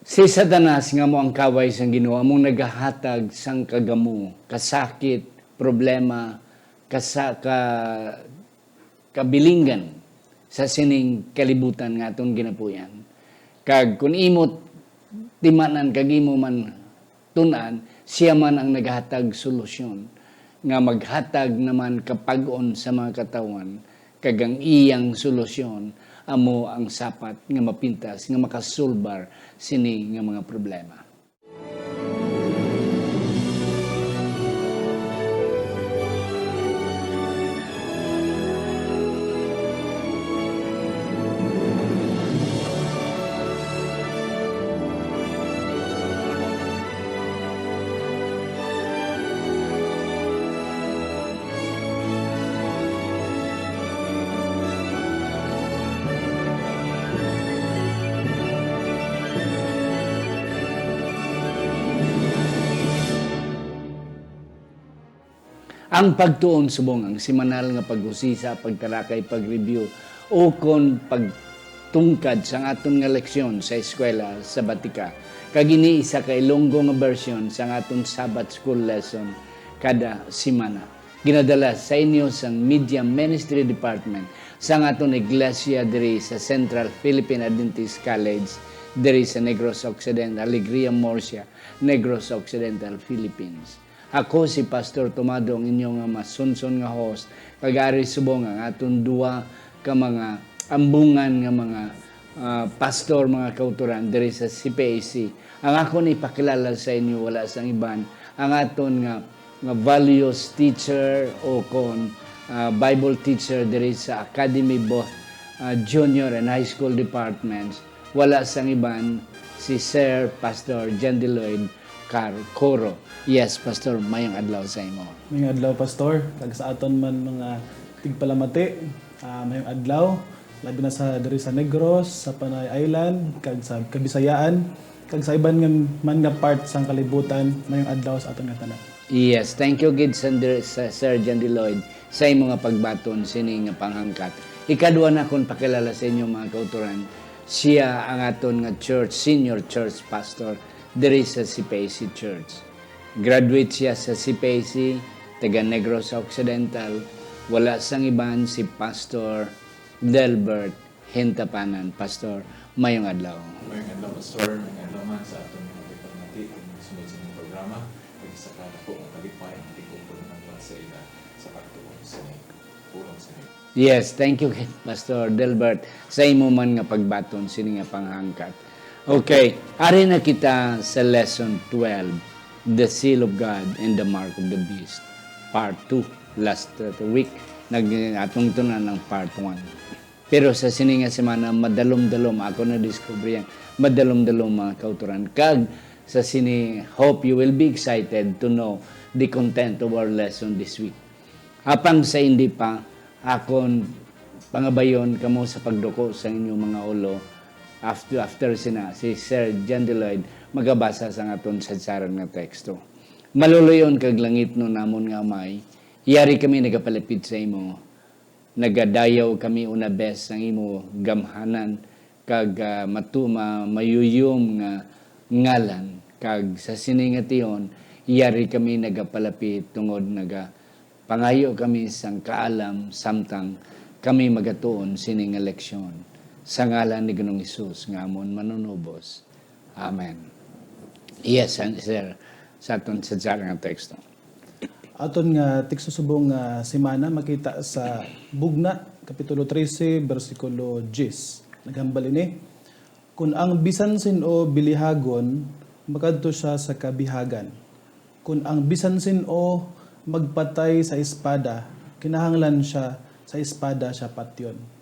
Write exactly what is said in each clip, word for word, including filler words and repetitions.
Si Satanas nga amo ang kaway sang Ginoo, among nagahatag sang kagamo, kasakit, problema, kasa-, ka-, kabilinggan sa sining kalibutan nga aton ginapuy-an. Kag kun imo timanan kag imo man tun-an, sia man ang nagahatag solusyon, nga maghatag naman kapag-on sa mga katawhan, kag ang iyang solusyon amo ang sapat nga mapintas nga makasulbar sini nga mga problema. Ang pagtuon subong ang semanal nga pag-usisa, pagtalakay, pag-review, o kon pagtungkad sang aton nga leksyon sa eskwela sa Batika. Kag ini isa ka Ilonggo nga bersyon sang aton Sabbath School lesson kada semana. Ginadala sa inyo sang Media Ministry Department sang aton iglesia diri sa Central Philippine Adventist College, diri sa Negros Occidental, Alegria, Murcia, Negros Occidental, Philippines. Ako si Pastor Tomado, ang inyo nga masunson nga host, kag ari subong ang aton duha ka mga ambungan nga mga, ah, pastor, mga kautoran diri sa C P A C. Ang akon ipakilala sa inyo wala sang iban ang aton nga, nga values teacher o kon, ah, Bible teacher diri sa Academy, both, ah, junior and high school departments. Wala sang iban si Sir Pastor John Lloyd Carcoro. Yes, Pastor, mayong adlaw sa imo. Mayong adlaw, Pastor, kag sa aton man mga tigpalamati, ah, mayong adlaw, labi na sa diri sa Negros, sa Panay Island, kag sa Kabisayaan, kag sa iban nga man nga part sang kalibutan, mayong adlaw sa aton nga tanan. Yes, thank you gid, Sir, sa Sir John Lloyd, sa imo nga pagbaton sini nga panghangkat. Ikadua nakon pakilala sa inyo, mga kautoran, sia ang aton nga church, senior church pastor diri sa C P A C Church. Graduate sia sa C P A C, taga Negros Occidental. Wala sang iban si Pastor Delbert Hintapanan. Pastor, mayong adlaw. Mayong adlaw, Pastor. Mayong adlaw man sa aton mga tigpalamati nga nagsunod sa inyong programa. Kag sa kadako nga kalipay ang tigupod nga sa ila sa pagtuon sa pulong sa Ginoo. Yes, thank you, Pastor Delbert, sa imo man nga pagbaton sini nga panghangkat. Okay, ari na kita sa lesson twelve, The Seal of God and the Mark of the Beast, part two. Last, uh, week, nag-, atong tunan ang part one. Pero sa sini nga semana, madalom-dalom, ako na-discover yan, madalom-dalom, mga kautoran. Kag sa sini, hope you will be excited to know the content of our lesson this week. Apang sa hindi pa, akon pangabayon kamo sa pagduko sa inyong mga ulo. After, after sina, si Sir John Lloyd magabasa sa aton sadsaran nga teksto. Maluloy-on kag langitnon namon nga Amay, yari kami nagapalapit sa imo. Nagadayaw kami una bes sang imo gamhanan kag, ah, matu-, ma-, mayuyom nga ngalan, kag sa sini nga tion, yari kami nagapalapit tungod nagapangayo kami sang kaalam samtang kami magatuon sini nga leksyon. Sa ngalan ni Ginoong Hesus nga amon Manunubos. Amen. Yes, an-, sir, sa aton sadsaran nga teksto. Aton nga teksto subong nga semana makita sa Bugna, Kapitulo trese, bersikulo diyes. Naghambal ini, "Kun ang bisan sin-o bilihagon, makadto sia sa kabihagan. Kun ang bisan sin-o magpatay sa espada, kinahanglan sia sa espada sia patyon."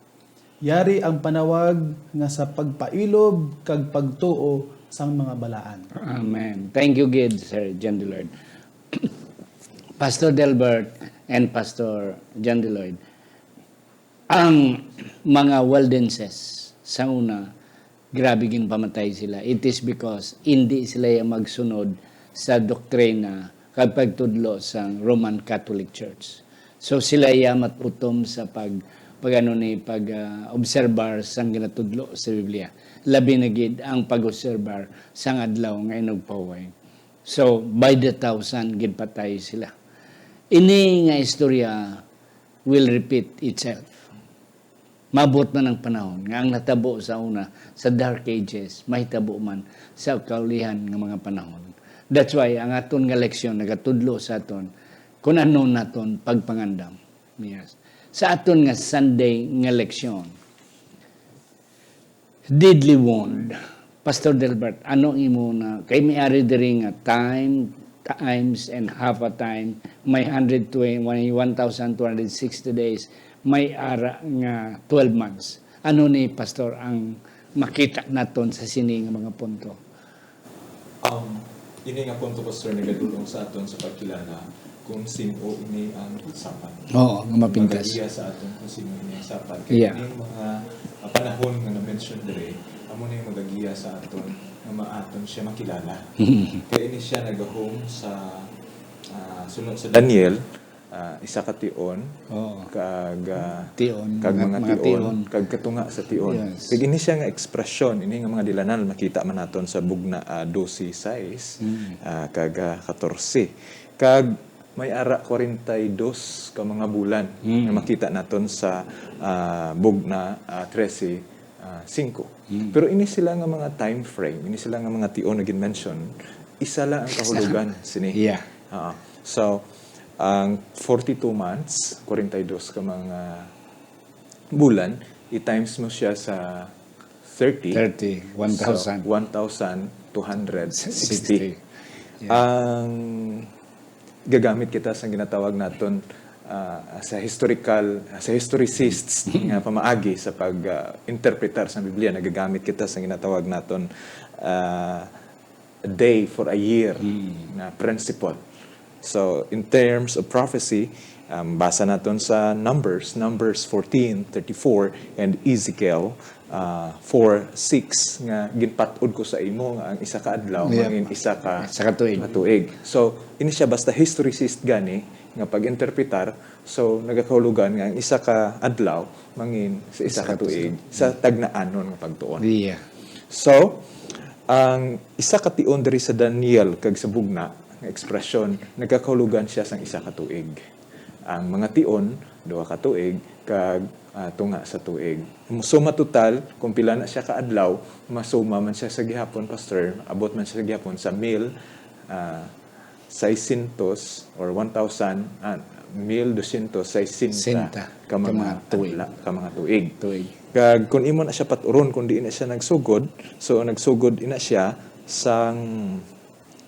Yari ang panawag nga sa pagpailob kag pagtuo sang mga balaan. Amen. Thank you gid, Sir John Lloyd. Pastor Delbert and Pastor John Lloyd, ang mga Waldenses sa una, grabe ginpamatay sila. It is because hindi sila ya magsunod sa doktrina kag pagtudlo sang Roman Catholic Church. So, sila ya matutom sa pag-, pag-ano ni, pag, ah, obserbar sang ginatudlo sa Biblia. Labi na gid ang pag-obserbar sang adlaw nga inugpahuway. So, by the thousand, ginpatay sila. Ini nga istorya will repeat itself. Maabot man ang panahon nga ang natabo sa una, sa Dark Ages, mahitabo man sa kaulihan nga mga panahon. That's why ang aton nga leksyon nagatudlo sa aton kung ano naton pagpangandam. Yes. Sa aton nga Sunday nga leksyon, deadly wound. Pastor Delbert, ano ang imo na, kay may ari diri nga time, times, and half a time, may hundred twenty, may one thousand two hundred sixty days, may ara nga twelve months. Ano ni, Pastor, ang makita naton sa sini nga mga punto? Um, ini nga punto, Pastor, nagadulong sa aton sa pagkilala kung sin-o ini ang sapat. Oo, nga mapintas. Magagiya sa aton kung sin-o ini ang sapat. Kaya Yeah. Ining mga, ah, panahon nga na-mention dire, amo na yung magagiya sa aton nga maaton siya makilala. Kaya ini siya nagahom sa, ah, suno sa Daniel, ah, isa ka tion, Oo. kag, ah, Tion, kag mga- mga, mga tion, tion. Kag katunga sa tion. Yes. Kag ini siya nga ekspresyon, ini nga mga dilanan, makita man naton sa Bugna, ah, dose sais, Mm. ah, kag, ah, katorse. Kag may ara kwarenta y dos ka mga bulan Mm. nga makita naton sa, ah, Bugna, ah, trese, ah, singko. Mm. Pero ini sila nga mga time frame, ini sila nga mga tion nga gin-mention, isa lang ang kahulugan sini. Yeah. Ah, so, ang forty-two months, kwarenta y dos ka mga bulan, i-times mo siya sa thirty. Thirty, one thousand. So, one thousand two hundred sixty. Sixty. Yeah. Ang gagamit kita sa ginatawag naton, ah, sa historical, sa historicists nga pamaagi sa pag, ah, interpretar sa Biblia, nagagamit kita sa ginatawag naton, ah, a day for a year Mm. na principle. So, in terms of prophecy, um, basa naton sa Numbers, Numbers fourteen thirty-four, and Ezekiel, ah, four six, nga ginpat-od ko sa imo nga ang isa ka adlaw Yeah. mangin isa ka Isa ka tuig. Ka tuig. So, ini siya basta historicist gani nga pag-interpretar, so nagakahulugan nga ang isa ka adlaw mangin sa isa, Isa ka ka tuig, tuig. Sa tagna-anon nga pagtuon. Yeah. So, ang isa ka tion diri sa Daniel kag sa Bugna nga ekspresyon, nagakahulugan siya sang isa ka tuig. Ang mga tion, duha ka tuig, kag, ah, tunga sa tuig. So, matotal, kung pila na siya ka adlaw, masuma man siya sa gihapon, Pastor, abot man siya sa gihapon sa mil, ah, seiscientos or one thousand, ah, mil doscientos sesenta Senta ka mga ka mga tuig. adla-, ka mga tuig. Tuig. Kag kung imo na siya paturon, kung di na siya nagsugod, so nagsugod ina siya sang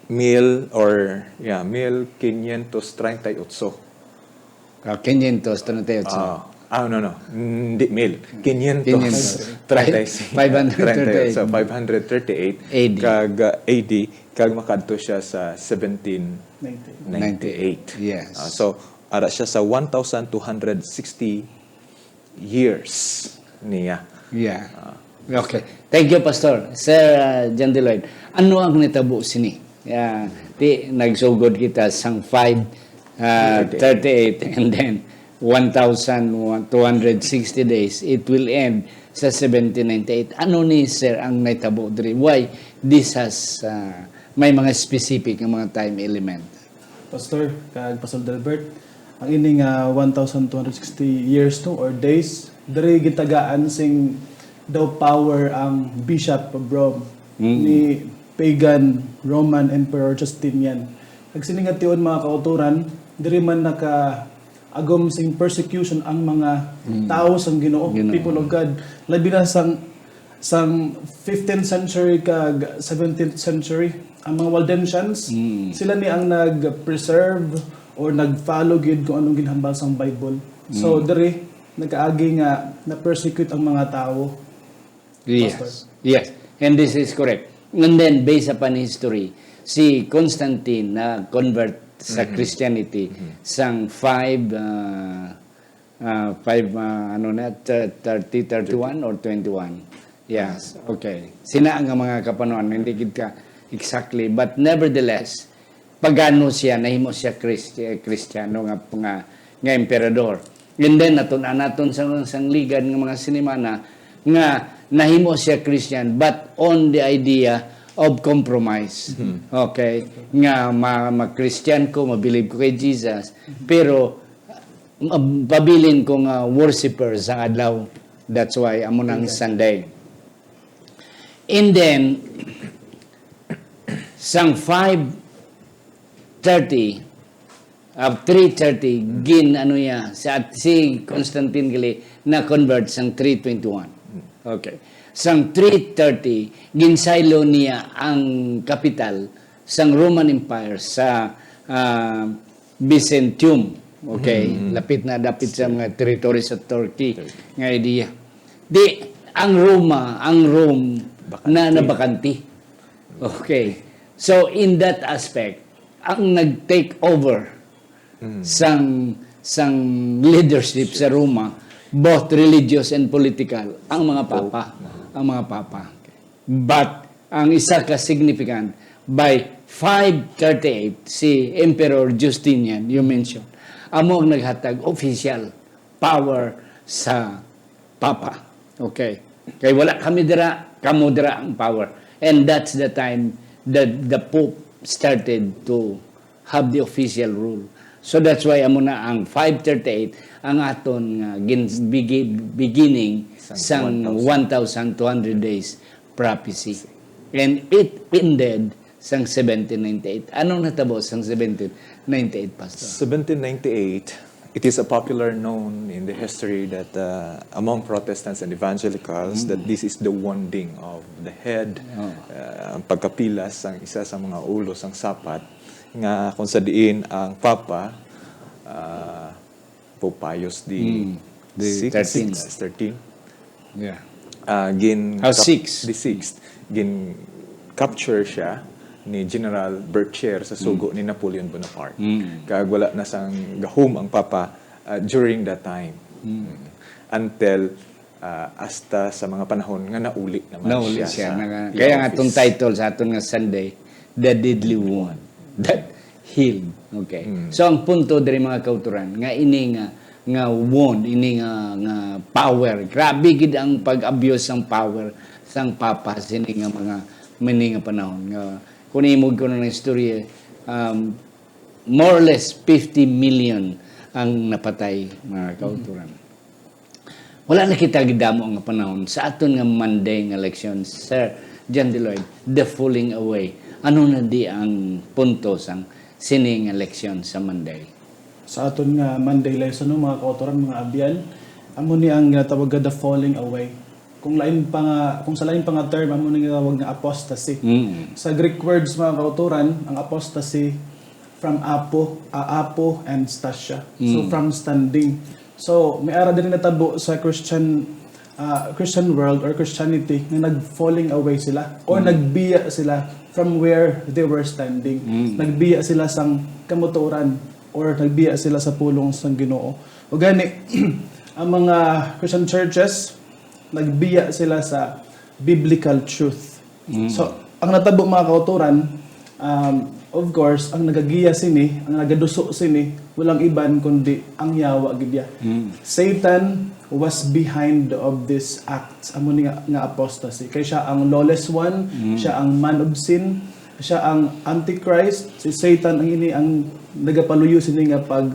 mil or, yeah, mil quinientos treinta y ocho. Ah, quinientos treinta y ocho. Ah, ah, no, no. Hindi mil. Quinientos. Quinientos treinta y cinco. Five hundred thirty-eight. So, five hundred thirty-eight A D. Kag, uh, A D, kag makadto siya sa seventeen ninety-eight. Yes. Ah, so, ara siya sa one thousand two hundred sixty years niya. Yeah. Okay. Thank you, Pastor. Sir, uh, John Deloitte, ano ang nitabo sini? Yeah, ti, nagsugod kita sang five, uh, thirty-eight, and then one thousand two hundred sixty days. It will end sa seventeen ninety-eight. Ano ni, sir, ang nitabo diri? Why this has, uh, may mga specific nga mga time element? Pastor, kag Pastor Delbert, ang ini nga one thousand two hundred sixty years, no, or days, diri gitagaan sing daw power ang Bishop of Rome Mm. ni pagan Roman Emperor Justinian. Kag sini nga tion, mga kautoran, diri man nakaagom sing persecution ang mga Mm. tawo sang Ginoo, Ginoo. people of God, labi na sang sang fifteenth century kag seventeenth century, ang mga Waldensians, Mm. sila ni ang nag-preserve or nag-follow gyud kung anong ginhambal sang Bible. So, Mm. diri, nakaagi nga na-persecute ang mga tawo. Yes. Pastor. Yes. And this is correct. And then, based upon history, si Constantine na convert sa Mhm. Christianity Mhm. sang five, uh, uh, five, uh, ano na, thir-, thirty, thirty-one or twenty-one? Yes. Okay. Sina ang mga kapanuan, hindi gid ka exactly. But nevertheless, pagano siya, nahimo siya Christi-, Kristiyano nga, nga, nga emperador. And then, naton-an naton sa, sa ligan nga mga sinimana nga nahimo siya Christian, but on the idea of compromise. Mhm. Okay? Nga ma-, ma-Christian ko, mabilib ko kay Jesus, pero ma-, pabilin ko nga worshiper sa adlaw. That's why amo nang Amen. Sunday. And then, sang five thirty, ah, three thirty, gin, ano niya, si at-, si Constantine gali na-convert sang three twenty-one. Okay. Sang three thirty, ginsaylo niya ang kapital sang Roman Empire sa, ah, Byzantium. Okay. Mm. Lapit na, lapit sa mga territory sa Turkey Turkey. Nga idea. Di, ang Roma, ang Rome Bakante. Na nabakante. Okay. So, in that aspect, ang nag-take over Mm. sang, sang leadership sa Roma, both religious and political, ang mga Pope. Papa. Ang mga papa. But, ang isa ka significant, by five thirty-eight, si Emperor Justinian, you mentioned, amo ang naghatag official power sa Papa. Okay. Kay wala kami dira, kamo dira ang power. And that's the time that the Pope started to have the official rule. So that's why amo na ang five thirty-eight ang aton nga gin-, bigi-, beginning Sang sang one thousand. One thousand two hundred days prophecy. And it ended sang seventeen ninety-eight. Anong natabo sang seventeen ninety-eight, Pastor? Seventeen ninety-eight, it is a popular known in the history that, uh, among Protestants and Evangelicals, that Mm. this is the wounding of the head, Oh. uh, ang pagkapilas sang isa sa mga ulo sang sapat, nga kung sa diin ang Papa, uh, Pope Pius the Mm. The sixth, thirteenth. Thirteen. Yeah. Ah, gin Oh, cap-, six. The sixth. Gin capture siya ni General Berthier sa sugo Mm. ni Napoleon Bonaparte. Mm. Kag wala na sang gahom ang Papa, ah, during that time. Mm. Until, ah, hasta sa mga panahon nga nauli naman Nauli siya siya. sa Nga, iyang kaya nga office. Itong title sa aton nga Sunday, The Deadly Wound That Healed. Okay. Mm. So, ang punto diri, mga kauturan, nga ini nga, nga wound, ini nga, nga power. Grabe gid ang pag-abuse sang power sang Papa sini nga mga, mini nga panahon. Nga, kung imog ko ng istorya, um, more or less fifty million ang napatay, mga kauturan. Wala na kita gidamo nga panahon sa aton nga Monday nga leksyon, Sir John Deloy, the falling away. Ano na di ang punto sang sini nga leksyon sa Monday? Sa aton nga Monday lesson, no, mga kautoran, mga abyan, amo ni ang ginatawag nga the falling away. Kung lain pa nga, kung sa lain pa nga term, amo ni ginatawag nga apostasy. Mm. Sa Greek words, mga kautoran, ang apostasy from apo, a-, apo and stasia. So, Mm. from standing. So, may ara din natabo sa Christian, ah, Christian world or Christianity nga nag-falling away sila or Mm. nagbiya sila from where they were standing. Mm. Nagbiya sila sang kamatuoran or nagbiya sila sa pulong sang Ginoo. Ug gani, ang mga Christian churches, nagbiya sila sa biblical truth. Mm. So, ang natabo, mga kautoran, um, of course, ang nagagiya sini, ang nagaduso sini, walang iban kundi ang yawa gid iya. Mm. Satan was behind of this act. Amo ni nga, nga apostasy. Kay siya ang lawless one, Mm. siya ang man of sin, siya ang antichrist, si Satan ang ini ang nagapaluyo sini nga pag-,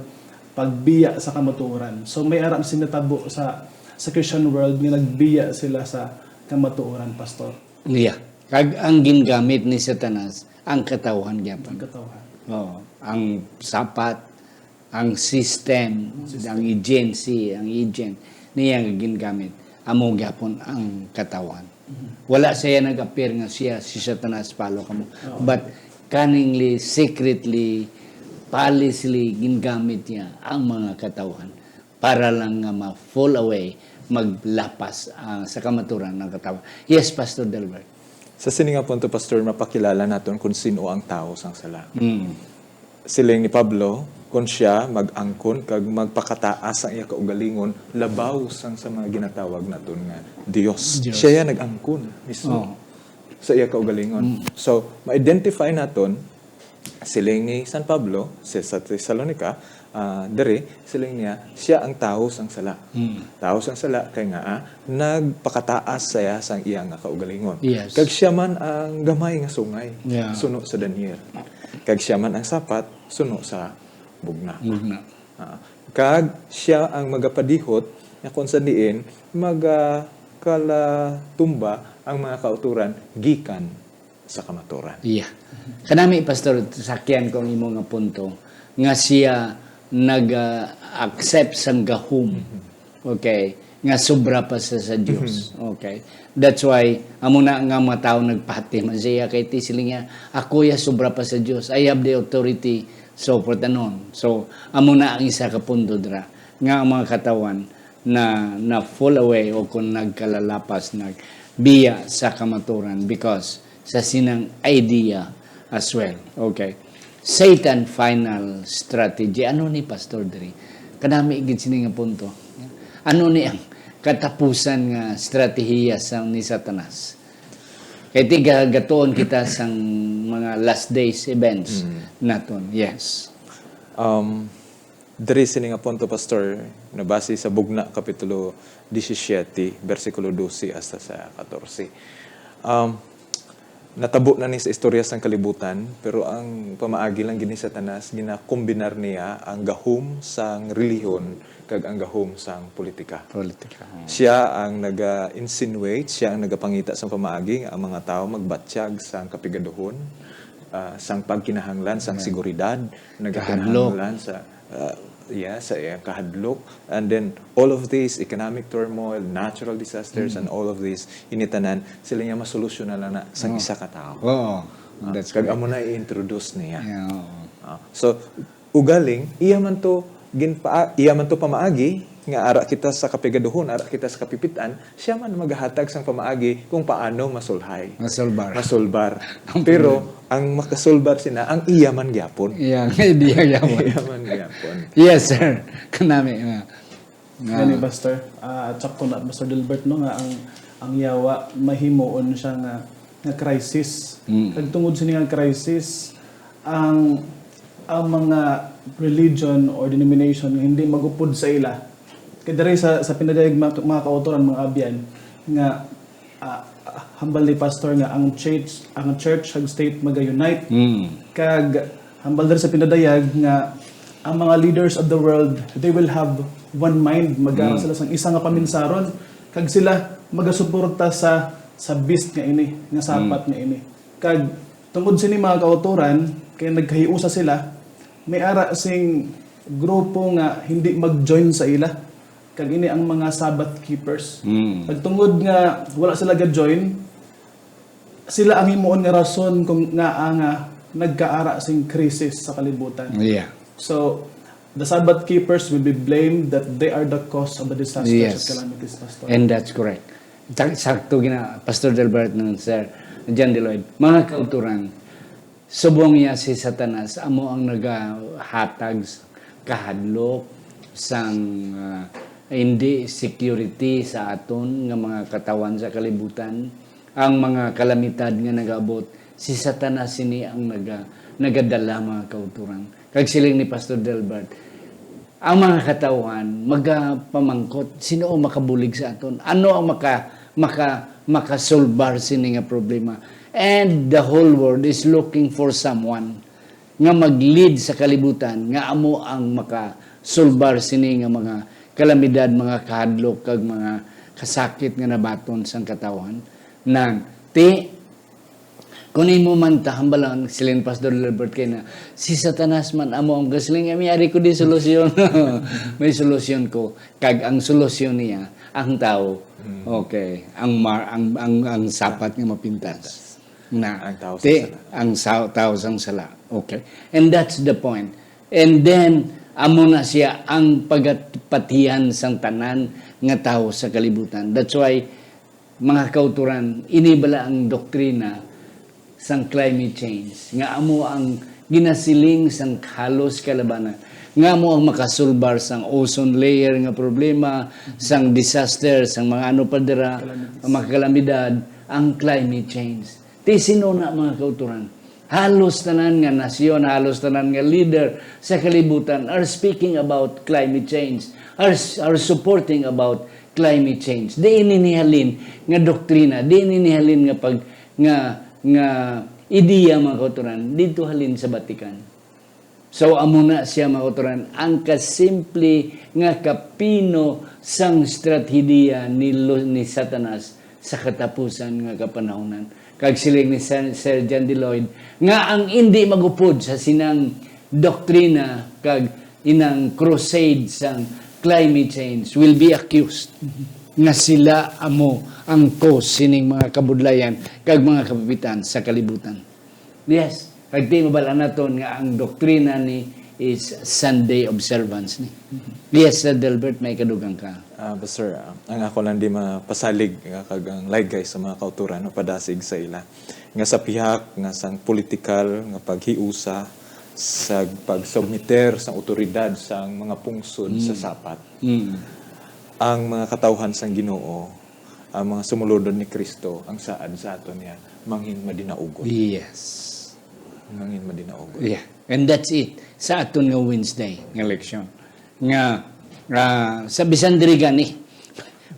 pagbiya sa kamatuoran. So, may ara sini natabo sa, sa Christian world nga nagbiya sila sa kamatuoran, Pastor. Yeah. Kag ang gingamit ni Satanas, ang katawhan gyapon. Ang katawhan. Oo. Ang sapat, ang system, Ang system. Ang agency, ang agent, niya nga gingamit, amo gyapon ang katawhan. Mhm. Wala siya nag-appear nga siya si Satanas, follow kamo. Oo. But cunningly, secretly, palisly, gingamit niya ang mga katawhan para lang nga ma-fall away, maglapas, ah, sa kamaturan ng katawhan. Yes, Pastor Delbert. Sa sini nga punto, Pastor, mapakilala naton kung sino ang tao sang sala. Mm. Siling ni Pablo, kung siya mag-angkon kag magpakataas ang iya kaugalingon labaw sang sa mga ginatawag naton nga Dios. Dios. Siya ya nag-angkon mismo Oh. sa iya kaugalingon. Mm. So, ma-identify naton, siling ni San Pablo sa, sa Tesalonica, Ah, diri, siling niya, siya ang tawo sang sala. Hmm. Tawo sang sala kay nga, ah, nagpakataas siya sang iya nga kaugalingon. Yes. Kag siya man ang gamay nga sungay, Yeah. suno sa Daniel. Kag siya man ang sapat, suno sa bugna. Bugna. Ah, kag siya ang magapadihot nga kung sa diin magakalatumba ang mga kauturan gikan sa kamaturan. Yeah. Kanami, Pastor, sakyan ko ang imo nga punto nga siya nag-accept sang gahom. Mhm. Okay? Nga sobra pa sa, sa Dios. Mhm. Okay? That's why, amo na nga mga tao nagpahati man siya kay ti siling niya, "Ako ya sobra pa sa Dios. I have the authority." So, for the noon. So, amo na ang isa ka punto dira nga ang mga katawan na, na fall away o kung nagkalalapas, nagbiya sa kamaturan because sa sinang idea as well. Okay. Satan final strategy. Ano ni, Pastor, diri? Kanami gid sini nga punto. Ano ni ang katapusan nga strategiya sa ni Satanas? Kay tiga gatuon kita sang mga last days events Mm. naton. Yes. Um, diri sini nga punto, Pastor, nabase sa Bugna, Kapitulo disisiete, bersikulo dose hasta sa katorse. Um, natabo na ni sa istorya sang kalibutan, pero ang pamaagi lang gid ni Satanas, ginakombinar niya ang gahom sang relihiyon kag ang gahom sang politika. Politika, hmm. Siya ang naga-insinuate, siya ang nagapangita sang pamaagi nga ang mga tawo magbatyag sang kapigaduhon, ah, sang pagkinahanglan sang Amen. seguridad, Kahadlok. nagakinahanglan sa, ah, yeah, sa iyang kahadlok. And then, all of this, economic turmoil, natural disasters, Mm. and all of this, ini tanan, sila niya masolusyonan lang na sang Oo. isa ka tawo. Oo. Ah, That's kag correct. amo na i-introduce niya. Yeah, oo. Ah, so, ugaling, iya man to ginpa-, iya man to pamaagi nga ara kita sa kapigaduhon, ara kita sa kapipit-an, siya man magahatag sang pamaagi kung paano masulhay. Masulbar. Masulbar. Ang Pero ang makasulbar sina ang iya man gyapon. Iya, ang idea gyapon. Iya man gyapon. Yes, sir. Kanami nga. Nga. Gani, Pastor. Ah, at sakto na, Pastor Delbert, no, nga ang, ang yawa mahimuon siya nga, nga crisis. Mm. Kag tungod sini nga crisis, ang, ang mga religion or denomination nga hindi mag-upod sa ila. Kay diri sa, sa pinadayag mga, mga kautoran, mga abyan, nga, ah, ah, hambal ni Pastor nga ang church, ang church kag state maga-unite. Mm. Kag hambal diri sa pinadayag nga ang mga leaders of the world, they will have one mind, magara Mm. sila sang isa nga paminsaron, kag sila magasuporta sa, sa beast nga ini, nga sapat Mm. nga ini. Kag tungod sini, mga kautoran, kay nagkahiusa sila, may ara sing grupo nga hindi mag-join sa ila. Kag ini ang mga Sabbath keepers. Mm. Kag tungod nga wala sila ga-join, sila ang himuon nga rason kung ngaa nga nagkaara sing krisis sa kalibutan. Yeah. So, the Sabbath keepers will be blamed that they are the cause of the disasters Yes. and calamities, Pastor. And that's correct. Sak-, sakto gina, Pastor Delbert, ng Sir John Deloitte. Mga kauturan, subong niya si Satanas, amo ang nagahatag sa kahadlok, sang, ah, hindi security sa aton nga mga katawan sa kalibutan, ang mga kalamidad nga nagaabot, si Satanas sini ang naga-, nagadala, mga kauturan. Kag siling ni Pastor Delbert, ang mga katawhan magapamangkot, "Sino ang makabulig sa aton? Ano ang maka-, maka-, makasolbar sini nga problema?" And the whole world is looking for someone nga mag-lead sa kalibutan nga amo ang makasolbar sini nga mga kalamidad, mga kahadlok, kag mga kasakit nga nabaton sang katawhan. Nang, ti, kung imo man ta, hambalan, siling Pastor Delbert kay na, si Satanas man amo ang gasiling, "May ari ko di solusyon." May solusyon ko. Kag ang solusyon niya, ang tao. Mm. Okay. Ang mar-, ang, ang, ang sapat nga mapintas. Na, Ang tao ti, sang sala. ang sa-, tao sang sala. Okay. And that's the point. And then, amo na siya ang pagapatihan sang tanan nga tao sa kalibutan. That's why, mga kauturan, ini bala ang doktrina sang climate change, nga amo ang ginasiling sang halos kalabanan, nga amo ang makasulbar sang ozone layer nga problema, sang disaster, sang mga ano pa dira, Calamities. mga kalamidad, ang climate change. Ti sino na, mga kauturan? Halos tanan nga nasyon, halos tanan nga leader sa kalibutan are speaking about climate change, are, are supporting about climate change. Di ini nihalin nga doktrina, di ini nihalin nga pag, nga, nga ideya, mga kautoran, dito halin sa Vatican. So, amo na siya, mga kautoran, ang kasimple nga kapino sang strategiya ni Lu-, ni Satanas sa katapusan nga kapanahonan. Kag siling ni Sir, Sir John D. Lloyd nga ang indi magupod sa sinang doktrina kag inang crusade sang climate change will be accused nga sila amo ang cause sining mga kabudlayan kag mga kapipitan sa kalibutan. Yes, kag di mabal-an naton nga ang doktrina ni is Sunday observance ni. Yes, Sir Delbert, may kadugang ka. Ah, Pastor, ah, ang ako lang di mapasalig nga kag ang laygay sa mga kauturan o padasig sa ila nga sa pihak nga sang politikal nga paghiusa sa pagsubmiter sang awtoridad sang mga pungsod sa Mm. sapat, Mm. ang mga katawhan sang Ginoo, ang mga sumulunod ni Kristo, ang saad sa aton niya, mangin madinaugon. Yes. Mangin madinaugon. Yeah. And that's it. Sa aton nga Wednesday nga leksyon. Nga, ah, sa bisan diri gani,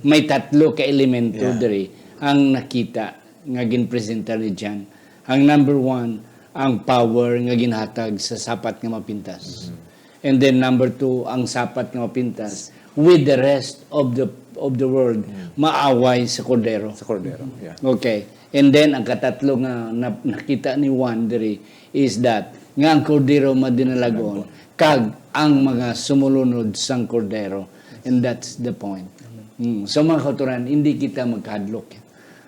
may tatlo ka elemento Yeah. diri ang nakita nga ginpresenta ni John. Ang number one, ang power nga ginhatag sa sapat nga mapintas. Mhm. And then number two, ang sapat nga mapintas with the rest of the, of the world, Mm. maaway sa Kordero. Sa Kordero, yeah. Okay. And then ang katatlo nga na-, nakita ni Juan diri is that nga ang Kordero madinalagon Madinalagon. kag ang mga sumulunod sang Kordero. And that's the point. Mm. So, mga kauturan, hindi kita magkahadlok.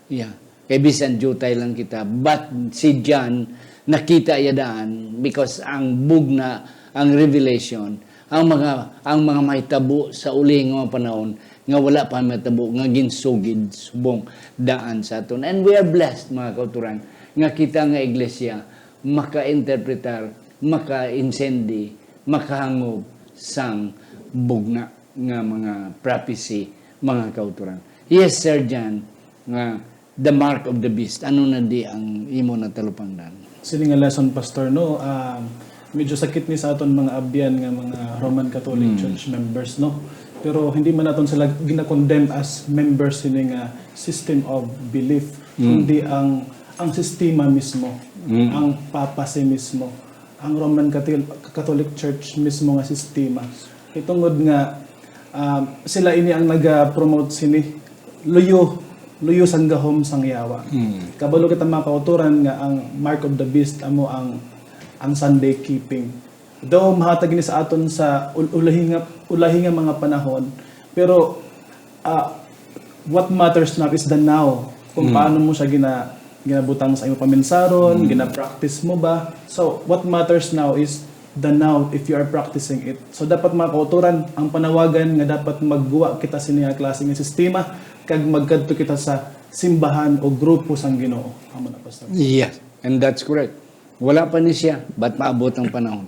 Yeah. Kay bisan diutay lang kita, but si John nakita iya daan because ang bugna, ang revelation, ang mga, ang mga mahitabo sa uli nga mga panahon nga wala pa mahitabo nga ginsugid subong daan sa aton. And we are blessed, mga kauturan, nga kita nga iglesia maka-interpretar, maka-insendi, makahangob sang bugna nga mga prophecy, mga kauturan. Yes, Sir John, nga the mark of the beast. Ano na di ang imo natalupangdan? Sini nga lesson, Pastor, no, ah, medyo sakit ni sa aton mga abyan nga mga Roman Catholic Mm. Church members, no? Pero hindi man naton sila gina-condemn as members sini nga system of belief, Mm. kundi ang, ang sistema mismo, Mm. ang papacy mismo, ang Roman Cathol-, Catholic Church mismo nga sistema. Itungod nga, ah, sila ini ang naga-promote sini, luyo, luyo sang gahom sang yawa. Mm. Kabalo kita, mga kauturan, nga ang mark of the beast amo ang, ang Sunday keeping. Though mahatag ini sa aton sa ul-, ulahi nga, ulahi nga mga panahon, pero, ah, what matters now is the now. Kung Mm. paano mo siya gina-, ginabutang sa imong paminsaron, Mm. gina-practice mo ba? So, what matters now is the now if you are practicing it. So, dapat, mga kauturan, ang panawagan nga dapat magguwa kita sini nga klase nga sistema kag magkadto kita sa simbahan o grupo sang Ginoo. Amo na, Pastor. Yes, and that's correct. Wala pa ni siya, but maabot ang panahon.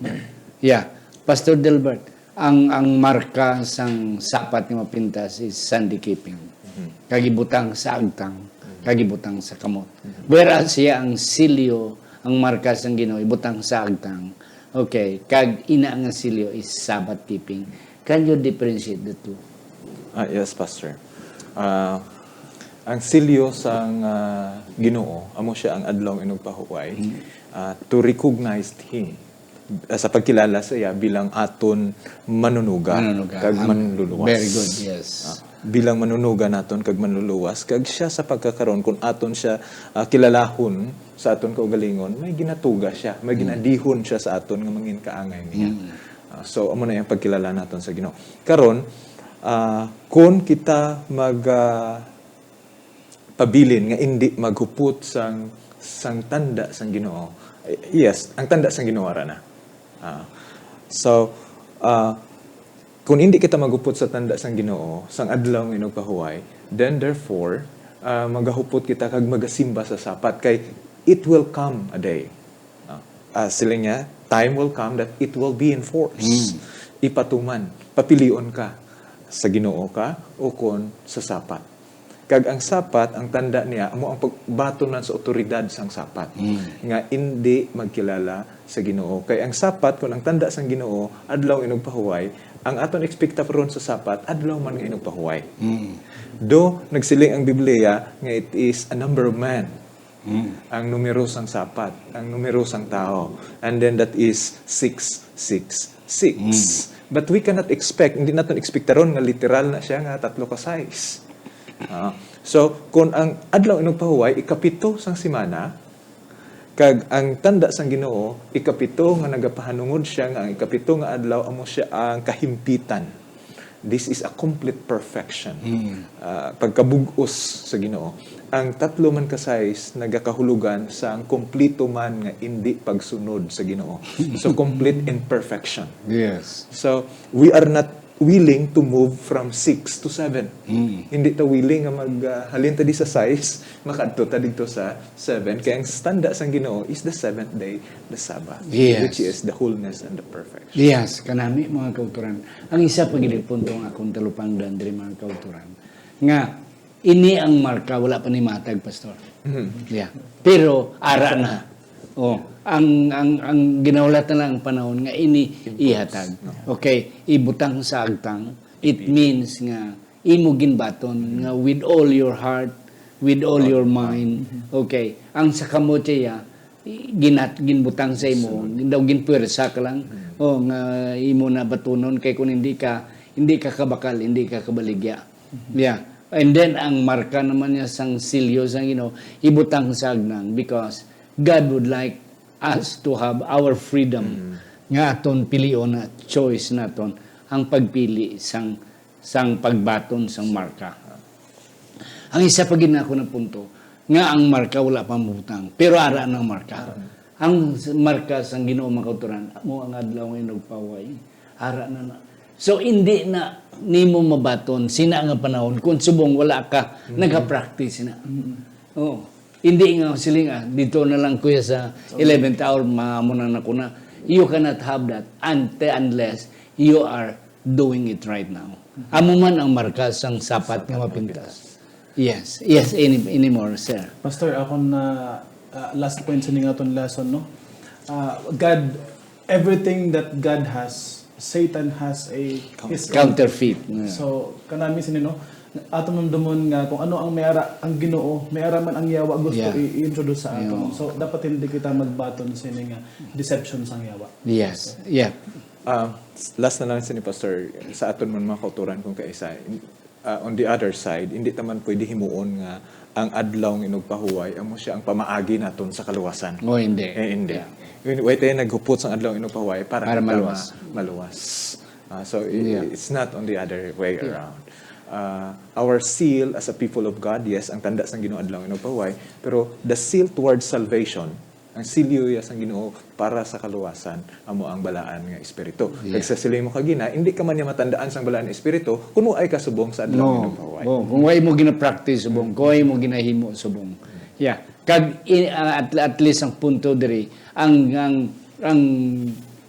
Yeah. Pastor Delbert, ang, ang marka sang sapat nga mapintas is Sunday keeping. Mhm. Kag ibutang sa agtang, Mhm. kag ibutang sa kamot. Mhm. Whereas siya ang silyo, ang marka sang Ginoo, ibutang sa agtang. Okay, kag ina nga silyo is Sabbath keeping. Can you differentiate the two? Ah, yes, Pastor. Ah, ang silyo sang, ah, Ginoo, amo siya ang adlaw nga inugpahuway, Mhm. ah, to recognize Him, ah, sa pagkilala sa iya bilang aton manunuga Manunuga. kag Am-, manluluwas. Very good, yes. Ah, bilang manunuga naton kag manluluwas, kag siya sa pagkakaron, kung aton siya, ah, kilalahon sa aton kaugalingon, may ginatuga siya, may Mm. ginadihon siya sa aton nga mangin kaangay niya. Mm. Ah, so, amo na yung pagkilala naton sa Ginoo. Karon, ah, kung kita mag, ah, pabilin nga indi maghupot sang, sang tanda sang Ginoo. Eh, yes, ang tanda sang Ginoo ara na. Ah, so, ah, kung indi kita maghupot sa tanda sang Ginoo, sang adlaw nga inugpahuway, then therefore, ah, magahupot kita kag magasimba sa sapat, kay it will come a day. Ah, ah, siling niya, "Time will come that it will be enforced." Mm. Ipatuman, papilion ka, sa Ginoo ka o kon sa sapat. Kag ang Sapat, ang tanda niya, amo ang pagbatunan sa awtoridad sang Sapat, Mm. nga indi magkilala sa Ginoo. Kay ang Sapat, kun ang tanda sang Ginoo, adlaw inugpahuway, ang aton ekspektasyon sa Sapat, adlaw man nga inugpahuway. Mm. Do, nagsiling ang Biblia nga it is a number of man. Mm. Ang numero sang Sapat, ang numero sang tawo. And then that is six six six. Mm. But we cannot expect, hindi naton ekspektaron nga literal na siya nga tatlo ka sais. Ah, so, kung ang adlaw inugpahuway, ikapito sang semana, kag ang tanda sang Ginoo, ikapito nga nagapahanungod siya nga ang ikapito nga adlaw amo siya ang kahimpitan. This is a complete perfection. Mm. Ah, pagkabug-os sa Ginoo. Ang tatlo man ka sais nagakahulugan sang kompleto man nga indi pagsunod sa Ginoo. So, complete in perfection. Yes. So, we are not willing to move from six to seven. Mm. Hindi ta willing nga mag, ah, halin ta di sa sais, makadto ta didto sa seven. Kaya ang tanda sang Ginoo is the seventh day, the Sabbath, Yes. which is the wholeness and the perfection. Yes, kanami, mga kauturan. Ang isa pa gid punto nga akong talupangdan diri, mga kauturan, nga ini ang marka, wala pa ni matag, Pastor. Mhm. Yeah. Pero ara na. Oh, ang, ang, ang ginahulat na lang ang panahon nga ini Impulse, ihatag. No. Okay, ibutang sa agtang. It means nga imo ginbaton nga with all your heart, with all your mind. Okay, ang sa kamot siya, ginat-, ginbutang sa imo, daw ginpuwersa ka lang, o nga imo na batunon, kay kung hindi ka, hindi ka kabakal, hindi ka kabaligya. Yeah. And then, ang marka naman niya sang silyo sang Ginoo, ibutang sa agnang, because God would like us to have our freedom nga aton pilion na choice naton ang pagpili sang, sang pagbaton sang marka. Ang isa pa gid na ako na punto, nga ang marka wala pa mabutang, pero ara na ang marka. Ara na. Ang s-, marka sang Ginoo, mga kauturan, amo ang adlaw nga inugpahuway, ara na na. So, hindi na nimo mabaton sina nga panahon kung subong wala ka Mm-hmm. nagapractice na. Mm-hmm. Oo. Hindi nga siling, "Ah, dito na lang, kuya, sa So, eleventh hour, maamo na na ko na." You cannot have that until, unless you are doing it right now. Amo man ang marka sang sapat nga mapintas. Yes. Yes, any, any more, sir? Pastor, ako na, ah, last point sa ning aton lesson, no? Ah, God, everything that God has, Satan has a his own. Counterfeit. Yeah. So, kanami sini, no? Ato man dumon nga kung ano ang may ara ang Ginoo, may ara man ang yawa gusto Yeah. i-, i-introduce sa ato. Yeah. So, dapat hindi kita magbaton sini nga deception sang yawa. Yes. Yeah. Ah, s-, last na lang sini, Pastor, sa aton man mga kauturan kung kaisa. In-, ah, on the other side, hindi ta man pwede himuon nga ang adlaw nga inugpahuway amo siya ang pamaagi naton sa kaluwasan. Oh, hindi. Eh, hindi. Yeah. Yun, way tayo naghupot sa adlaw nga inugpahuway para Para kita maluwas. ma-, maluwas. Ah, so, i-, Yeah. it's not on the other way Yeah. around. Ah, our seal as a people of God, yes, ang tanda sang Ginoo adlaw nga inugpahuway, pero the seal towards salvation, ang silyo ya sang Ginoo para sa kaluwasan, amo ang balaan nga espiritu. Yeah. Kag sa siling mo kagina, hindi ka man niya matandaan sang balaan nga espiritu kung waay ka subong sa adlaw No. nga inugpahuway. Oh, kung waay mo gina-practice subong, kung waay mo ginahimo subong. Yeah. Kag i-, ah, at, at least ang punto diri, ang, ang, ang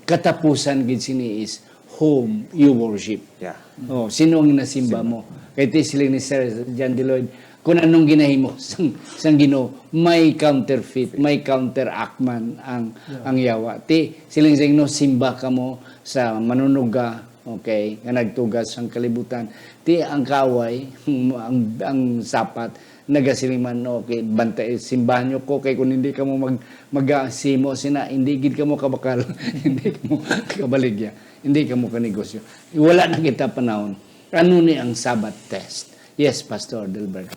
katapusan gid sini is whom you worship. Yeah. Oh, sino ang nasimba Simba. mo? Kay ti siling ni Sir John D. Lloyd, kung anong ginahimo sang, sang Ginoo, may counterfeit, may counteract man ang, Yeah. ang yawa. Ti siling sa Ginoo, simba kamo sa manunuga, okay, nga nagtugas sang kalibutan. Ti ang kaaway, ang, ang sapat, nagasiling man, okay, bantay, simbahan nyo ko, kay kung hindi kamo mag-, magasimo sina, hindi gid kamo kabakal, hindi kamo kabaligya, hindi kamo kanegosyo. Wala na kita panahon. Ano ni ang Sabbath test? Yes, Pastor Delbert.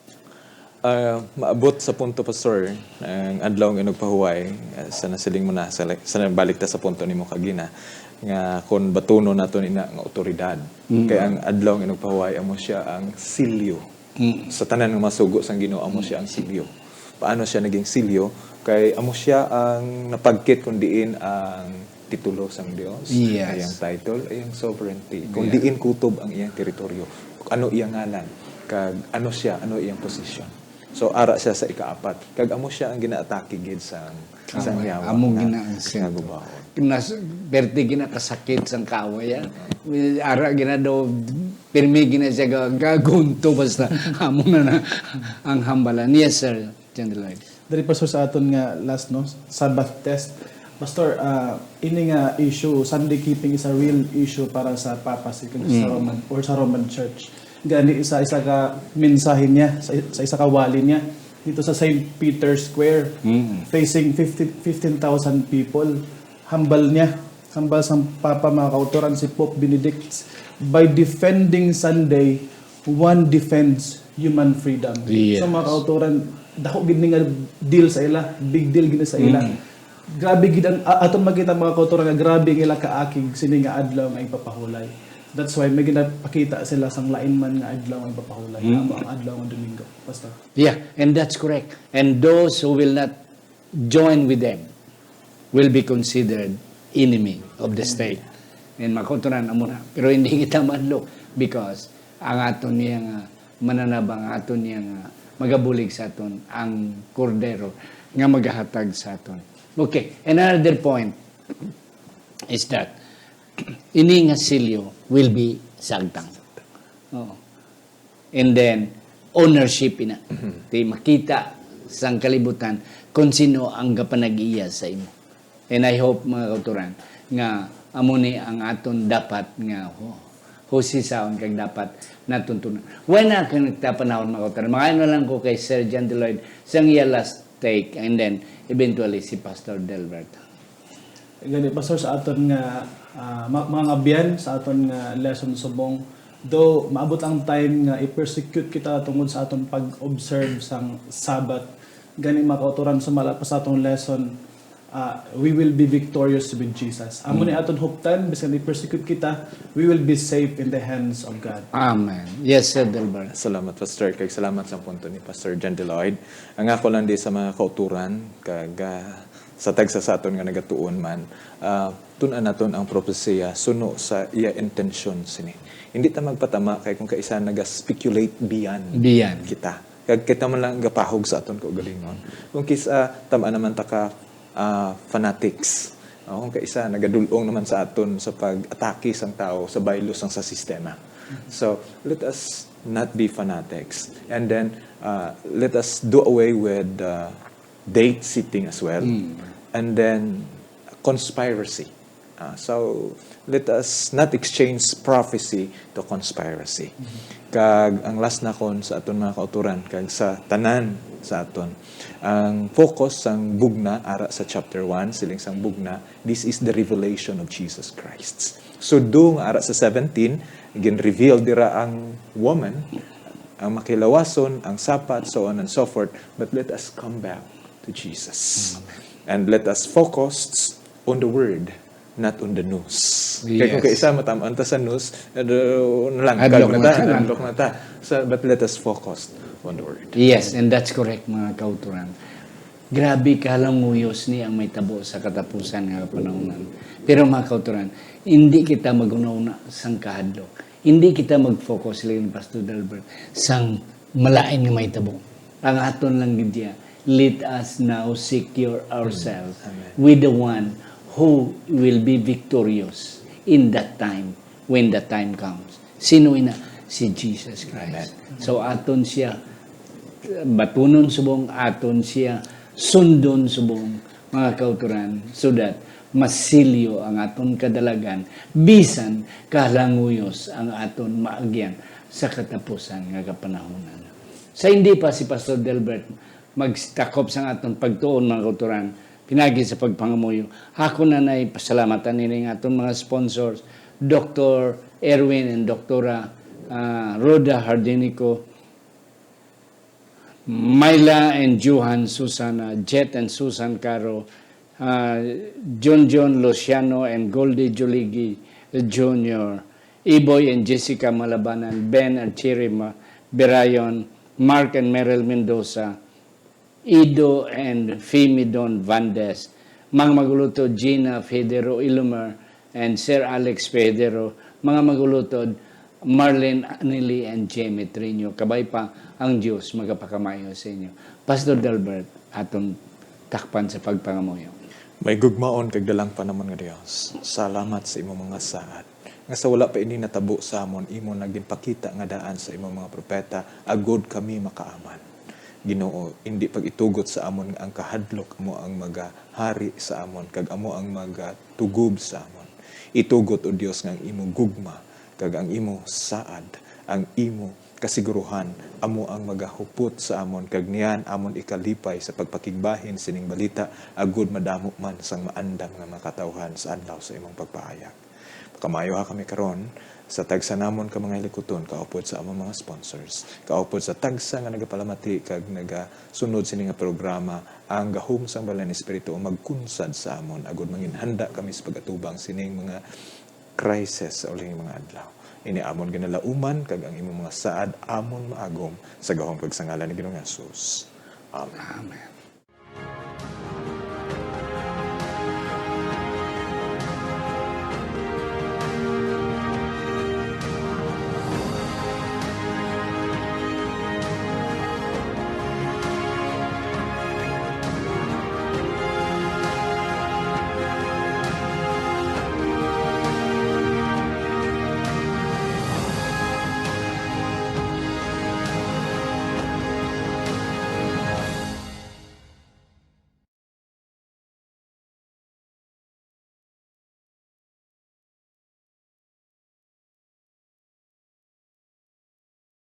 Ah, maabot sa punto, Pastor, ang adlaw nga inugpahuway, ah, sa nasiling mo na, sa, sa balik ta sa punto nimo kagina, nga kung batunon naton ina nga awtoridad. Mm. Kay ang adlaw nga inugpahuway, amo siya ang silyo Mm. sa tanan nga masugo sang Ginoo, amo siya ang silyo. Paano siya naging silyo? Kay amo siya ang napagkit kung diin ang titulo sang Dios, Yes. iyang title, iyang sovereignty. Kung Yeah. diin kutob ang iyang teritoryo, ano iyang ngalan, kag ano siya, ano iyang posisyon. So, ara siya sa ikaapat. Kag amo siya ang ginaatake gid sang, sang Kaaway. Yawa Amo nga gina-, ang sentro. Kinagubaon. Nas-, perti ginakasakit sang kaaway, ah. Ara gina daw, pirmi gina siya ga-, gagunto basta amo na na ang hambalan. Yes, sir. John Lloyd. Diri, Pastor, sa aton nga last, no, Sabbath test. Pastor, ah, ini nga issue, Sunday keeping is a real issue para sa papacy kag sa Mm. Roman, or sa Roman Church. Gani, isa, isa ka mensahe niya, sa, sa isa ka wali niya, dito sa Saint Peter's Square, Mm. facing fifty, fifteen thousand people, hambal niya, hambal sang Papa, mga kautoran, si Pope Benedict, by defending Sunday, one defends human freedom. Yes. So, mga kautoran, dako gid ni nga deal sa ila, big deal gid ni sa ila. Mm. Grabe gid ang, a-, aton makita, mga kautoran, nga grabe ang ila kaakig sini nga adlaw nga ipapahulay. That's why may ginapakita sila sang lain man nga adlaw nga ipapahulay, Mm. amo ang adlaw nga Domingo. Pastor. Yeah, and that's correct. And those who will not join with them will be considered enemy of the state. And mga kautoran, amo na. Pero hindi kita mahadlok because ang aton niya nga mananabang, ang aton niya nga magabulig sa aton, ang Kordero nga magahatag sa aton. Okay, another point is that ini nga silyo will be sagtang. Oo. And then, ownership ina. Mhm. Ti makita sang kalibutan kung sino ang gapanag-iya sa imo. And I hope, mga kautoran, nga amo ni ang aton dapat nga hu-, husisaon kag dapat natuntunan. Wala na kang nagtapanahon, mga kautoran. Mga ano lang ko kay Sir John Deloyd sang iya last take, and then eventually si Pastor Delbert. Gani, Pastor, sa aton nga, ah, ma-, mga abyan, sa aton nga lesson subong, though maabot ang time nga i-persecute kita tungod sa aton pag-observe sang Sabbath, gani, mga kautoran, sumala pa sa atong lesson, ah, we will be victorious with Jesus. Amo ni Mm. aton huptan, bisan i-persecute kita, we will be safe in the hands of God. Amen. Yes, Sir Delbert. Salamat, Pastor, kag salamat sa punto ni Pastor John Deloyd. Ang ako lang di sa mga kauturan, kag, ah, sa tagsa sa aton nga nagatuon man, ah, tun-an naton ang propesiya suno sa iya intensyon sini. Hindi ta magpatama kay kung kaisa naga-speculate beyond Beyond. kita. Kag kita man lang gapahog sa aton kaugalingon. Kung kis-, ah, tama naman ta ka, ah, fanatics. O, kung kaisa nagadul-ong naman sa aton sa pag-atake sang tawo sa baylo sang sa sistema. So, let us not be fanatics. And then, uh, let us do away with, uh, date setting as well. Mm. And then, conspiracy. Uh, so, let us not exchange prophecy to conspiracy. Mm. Kag ang last nakon sa aton mga kauturan, kag sa tanan sa aton, ang focus sang bugna ara sa chapter one, siling sang bugna, this is the revelation of Jesus Christ. So, do nga ara sa seventeen, gin-reveal dira ang woman, ang makilawason, ang sapat, so on and so forth. But let us come back to Jesus. Mm. And let us focus on the word, not on the news. Kaya kung Yes. kaisa matamaan ta sa news, ano, nalangkag Hadlok na na ta, ta. nalangkok na ta. So, but let us focus on the word. Yes, and that's correct, mga kauturan. Grabe kahalanguyos ni ang may tabo sa katapusan nga kapanahonan. Pero, mga kauturan, hindi kita maghunahuna sang kahadlok. Hindi kita mag-focus, siling ni Pastor Delbert, sang malain nga may tabo. Ang aton lang gid diya, let us now secure ourselves Amen. with the one who will be victorious in that time, when the time comes. Sino ina? Si Jesus Christ. Amen. So, aton siya batunon subong, aton siya sundon subong, mga kauturan, so that masilyo ang aton kadalagan, bisan kahalanguyos ang aton maagyan sa katapusan nga kapanahonan. Sa hindi pa si Pastor Delbert magtakop sang aton pagtuon, mga kauturan, pinagi sa pagpangamuyo, ako na nay pasalamatan ini nga aton mga sponsors, Doktor Erwin and Doktora, ah, Rhoda Hardinico, Myla and Johan Susana, Jet and Susan Caro, ah, John John Luciano and Goldie Juligi Junior, Iboy and Jessica Malabanan, Ben and Cherry Ma-, Berayon, Mark and Meryl Mendoza, Ido and Fimi Don Vandes, mga magulutod Gina Federo Ilumer and Sir Alex Federo, mga magulutod Marlene, Anili, and Jamie Trino. Kabay pa ang Dios magapakamayo sa inyo. Pastor Delbert, aton takpan sa pagpangamuyo. May gugmaon kag dalangpan namon nga Dios. Salamat sa imong mga saad, nga sa wala pa ini natabo sa amon, imo na ginpakita nga daan sa imong mga propeta, agud kami makaaman. Ginoo, indi pag-itugot sa amon nga ang kahadlok amo ang magahari sa amon, kag amo ang magatugob sa amon. Itugot, O Dios, nga ang imo gugma kag ang imo saad, ang imo kasiguruhan, amo ang magahupot sa amon, kag niyan amon ikalipay sa pagpakigbahin sining balita, agud madamo man sang maandam nga mga katawhan sa adlaw sa imong pagpahayag. Pakamayo ha kami karon sa tagsa namon ka mga hilikuton, kaupod sa among mga sponsors, kaupod sa tagsa nga nagapalamati kag nagasunod sini nga programa, ang gahom sang Balaan Espiritu ang magkunsad sa amon, agud manginhanda kami sa pag-atubang sining mga crisis sa ulahing mga adlaw. Ini amon ginalauman, kag ang imong mga saad amon maagom, sa gahom kag sa ngalan ni Ginoong Jesus. Amen. Amen.